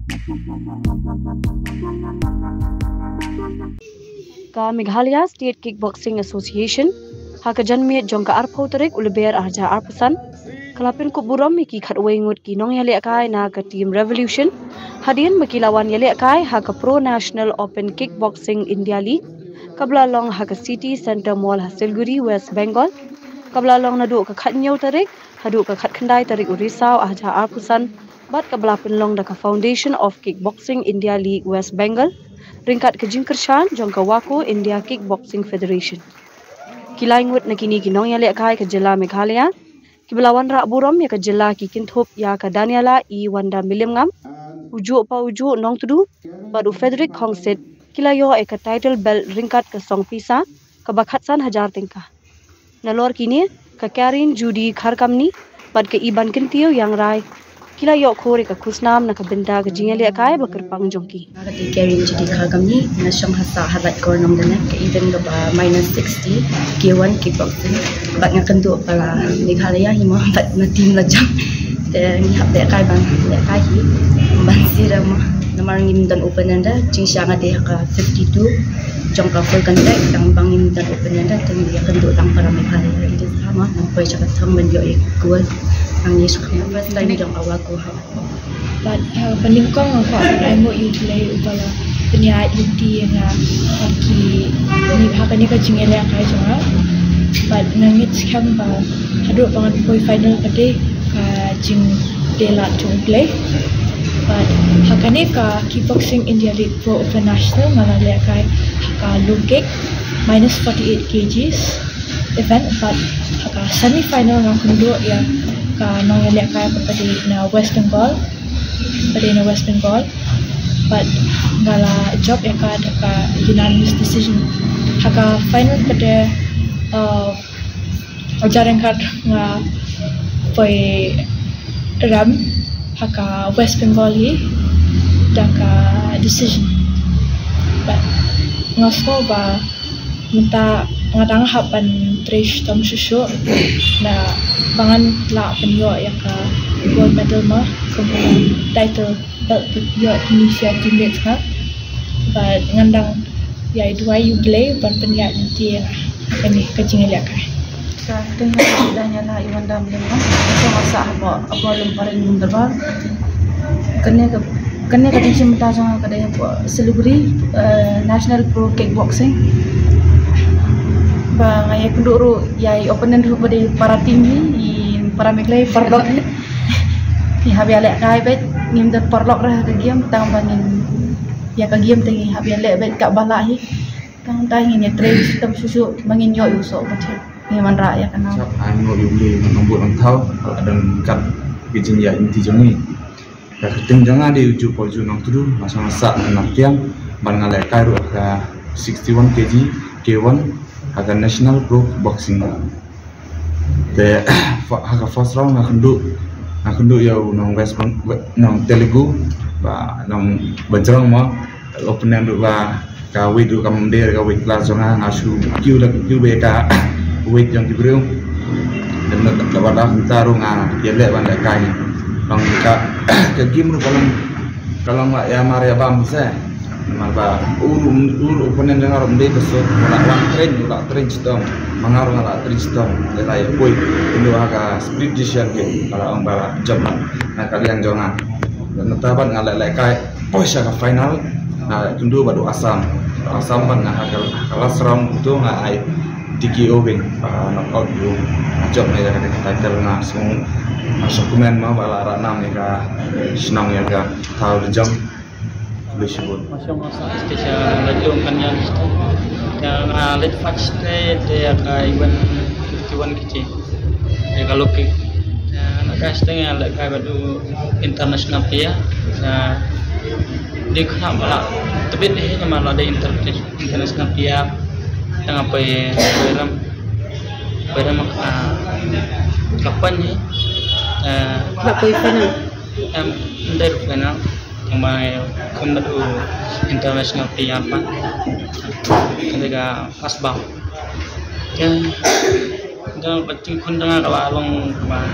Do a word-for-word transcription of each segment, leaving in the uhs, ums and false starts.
Ka Meghalaya State Kickboxing Association, ha ka janmiet jong ka arphew tarik u Lber arhajar arphew san, ka la pynkup burom ïa ki khatwei ngut ki nongïalehkai na ka Team Revolution, hadien ba ki la wan ïalehkai ha ka Pro National Open Kickboxing India League, kaba la long ha ka City Center Mall ha Siliguri, West Bengal, kaba la long naduh ka khathynñiew tarik haduh ka khatkhyndai tarik u Risaw arhajar arphew san, bad kaba la pynlong da ka Foundation of Kickboxing India League West Bengal, ryngkat ka jingkyrshan jong ka WAKO India Kickboxing Federation. Ki lai ngut na kine ki nongïalehkai ka jylla Meghalaya, kiba la wanrah burom ïa ka jylla ki kynthup ïa ka Daniela E Wanda Mylliem Ngam, u Juh pa u Juh Nongtdu, bad u Frederick Khongsit, ki la ïoh ïa ka title belt ryngkat ka song pisa kaba khatsan hajar tyngka. Nalor kine, ka Karen Judy Kharkamni bad ka Iban Kyntiew Ïangrai, ki la ïoh khur ïa ka khusnam na ka bynta ka jingïalehkai ba kyrpang jong ki. Nga ka dei Karen Judy Kharkamni, nga shong ha Sahar Laitkor Nongdene, ka event kaba minus sixty, K one kickboxing. Bad nga kynduh para Meghalaya hi mo, bad na team la jong. Te ngi hap lehkai ban lehkai hi ban sirem mo. Namar ngim don opponent, jingshisha nga dei ha ka fifty-two jong ka full contact, tang ba ngim don opponent, te ngi ïakynduh tang para Meghalaya. Ïa ka dei sa mo, nang poi sha ka thong ban ïoh ïa ka gold. Nang ïa sha ka first time jong ka WAKO ha. Bad ha ka pynlyngkong nga kwah ban ai nguh ïa U Blei uba la pynïaid lynti ïa nga ha ki, ha kane ka jingïalehkai jong nga. Bad nga ngeit skhem ba haduh ba ngan poi final ka dei ka jingdei lad jong U Blei. Bad ha kane ka Kickboxing India League Pro Open National nga la lehkai ha ka low kick minus forty-eight kgs event, bad ha ka semi final nga kynduh ïa ka nongïalehkai ba ka dei na West Bengal, ba dei na West Bengal, bad nga la jop ïa ka da ka unanimous decision. Ha ka final pat, uh, jar ryngkat nga poi rem ha ka West Bengal hi da ka decision. Bad nga sngew ba mynta nga dang hap ban trei shitom shuh shuh na ba ngan lah ban ïoh ïa ka gold medal mo, kum ka title belt ba ïoh ïa ki teammates nga. Bad ngan dang ïai duwai ïa U Blei ban pynïaid lynti ïa nga ha kane ka jingïalehkai. Sa kyrteng nga Daniela E Wanda Mylliem Ngam, nga shong ha Sahar Laitkor Nongdene. Kane ka, kane ka jingshim bynta jong nga ka dei hapoh Siliguri, eh, National Pro Kickboxing. Ba nga ïakynduh ruh ïa i opponent ruh ba dei para team hi, i para Meghalaya paralok hi. Ngi hap ïalehkai beit, ngim don paralok re ha ka game, tang ba ngin ïa ka game te ngi hap ïaleh beit kaba lah hi. Tang ba ngin ïatrei shitom shuh shuh ba ngin ïoh ïa u soh ba thied. Ngi wanrah ïa ka nam. Shap ai nguh ïa U Blei nongbuh nongthaw, la don kat ka jingïaid lynti jong ngi. Ka kyrteng jong nga dei u Juh pa u Juh Nongtdu, nga shong ha Sahar Nongtiang, bad nga lehkai ruh ha ka sixty-one kg K one ha ka National Pro Boxing. Te ha ka first round nga kynduh, nga kynduh ïa u nong West Beng-, nong Telugu, ba nong Bajrong mo, opponent ruh ba ka weight ruh kam dei ka weight class jong nga, nga shu kiew da kiew beit ka weight jong ki briew. Te naba da kumta ruh nga ïaleh ban lehkai. Nong ka, ka game ruh ka long, ka long ba ïa mar ïa bam se. Namar ba u ruh, u ruh opponent jong nga ruh um dei ba suk, u la wan train, u la train shitom. Ma nga ruh nga la train shitom. Te la ïa poi, ynda ha ka split decision ki, ba la ong ba la jop na, na ka liang jong nga. Te nangta pat nga la lehkai poi sha ka final, nga kynduh bad u Assam. Assam pat nga ha ka, ha ka last round kumto nga ai T K O beit, ba knockout beit. Nga jop na ïa ka title, nga sngew, nga sngewkmen mo ba la rah nam ïa ka shnong, ïa ka thaw la jong. Khublei shibun. Nga shong ha Sahar Station, la jong kan ïa, ïa nga leit first te, te ïa ka event fifty-one kg. Ïa ka low kick. Ïa nga ka sting ïa lehkai bad u international player. Ïa dei khnang ba la tbit hi namar la dei inter-, international player. Ïa nga poi, poi rem, poi rem ka, ka pan hi. Ïa la poi final. Em, ym dei ruh final. Tang ba nga khun bad u international player pat. Kane ka first bout. Te, te ka jingkhun jong nga ka la long ba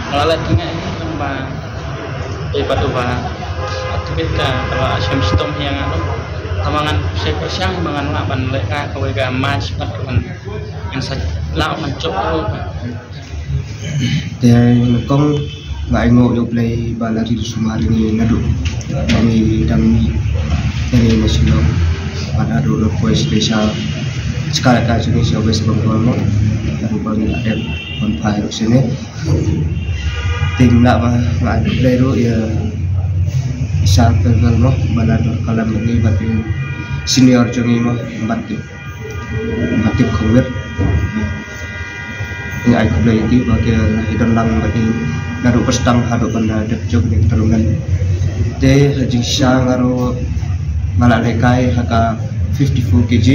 nga la leh tang eh, tang ba dei pat uba Tbit ka, ka la shem stom hi nga. Tama ngan sa pyrshang ba ngan lah ban leh ka kawei ka match bad ka ban ngan sa lah ban jop ruh. Te nyngkong nga ainguh ïa U Blei ba la ri sumar ïa ngi naduh ba ngi dang mih ïa ngi na Shillong. Bad haduh la poi special. Sekarang ka jong ngi sha West Bengal mo. Haduh ba ngi la dep ban phai ruh sini. Te nga ba nga ai khublei ruh ïa i Sir Pavel mo ba la don khlem bad ngi bad i senior jong ngi mo, Batip, Batip Khongwir. Nga ai khublei ïa ki ba ki la ïadon lang bad ngi naduh ba sdang haduh ban da dep jop ïa ka tournament. Te ha jingshisha nga ruh nga la lehkai ha ka fifty-four K G.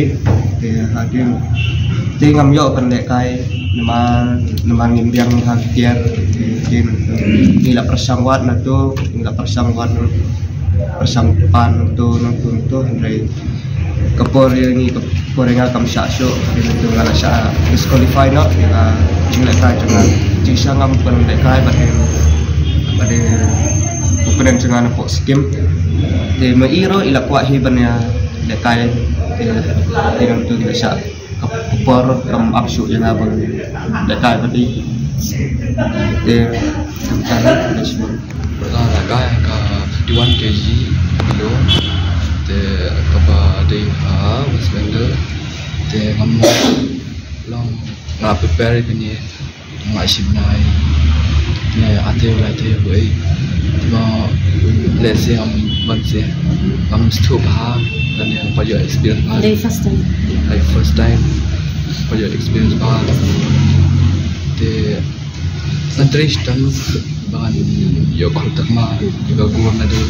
Te ha ki, te ngam ïoh ban lehkai namar, namar ngim biang ha ki tiar. Te ngi la pyrshang wad na tu, ngi la pyrshang wad, pyrshang pan na tu, na tu, na tu, hynrei ka por ïa ngi, ka por ïa nga kam shah shuh. Te na tu nga la shah disqualify noh ïa ka jinglehkai jong nga. Jingshisha ngam ban lehkai bad, bad opponent jong nga na pok Sikkim. Te ma i ruh i la kwah hi ban ïa lehkai, te, te nangtu ki la shah ka por kam ap shuh ïa nga ban lehkai bad i. Te ka la shuh. Nga lehkai ka fifty-one K G kilo. Te kaba dei ha West Bengal. Te ngam long nga prepare kane. Nga shim nai. Nga ate u lai te u ei. Te ma let's say ngam ban se ngam stop ha. Dan yang pa ïoh experience ba. Dei first time. Like first time. Pa ïoh experience ba. Te ngan trei stan ba ngan ïoh khul tak ma. Ïoh gur na dei.